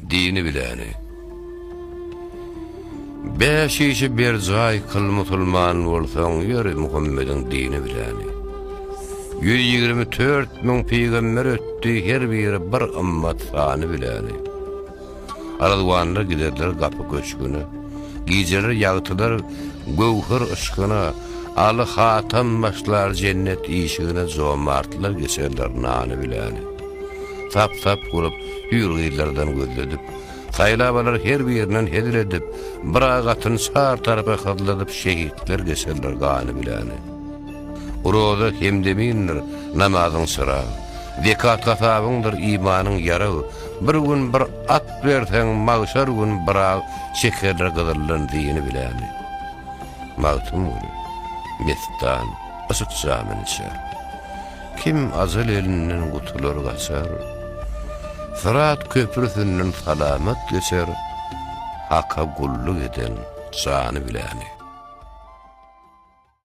Dini biläni. Bäş işi berjaý kyl musulman bolsaň ýöri Muhammediň dini biläni. 124 müň pygamber ötdi her biri bir ymmat sany biläni. Arazwanlar giderler gapy köşgüne. Gijeler ýagtylar göwher yşkyna, Aly Hatam başlar jennet işigine jomartlar geçerler nany biläni. Sap-sap gurup, hüýr gyzlardan gözledip, Saýlap alar her birinden hezil edip, Bir ak atyny çar tarapa hyzladyp Şehitler geçerler gany biläni. Roza hemdemindir, namazyň çyragy, Zekat hasabyňdyr, imanyň ýaragy, Bir gün bir at berseň, magşar gün bir ag Çekerler gyzyldan zini biläni. Magtymguly, mestan, yşk jamyny içer. Kim ajal elinden gutular gaçar, Syrat köprüsinden salamat geçer, Haka gulluk eden jany biläni.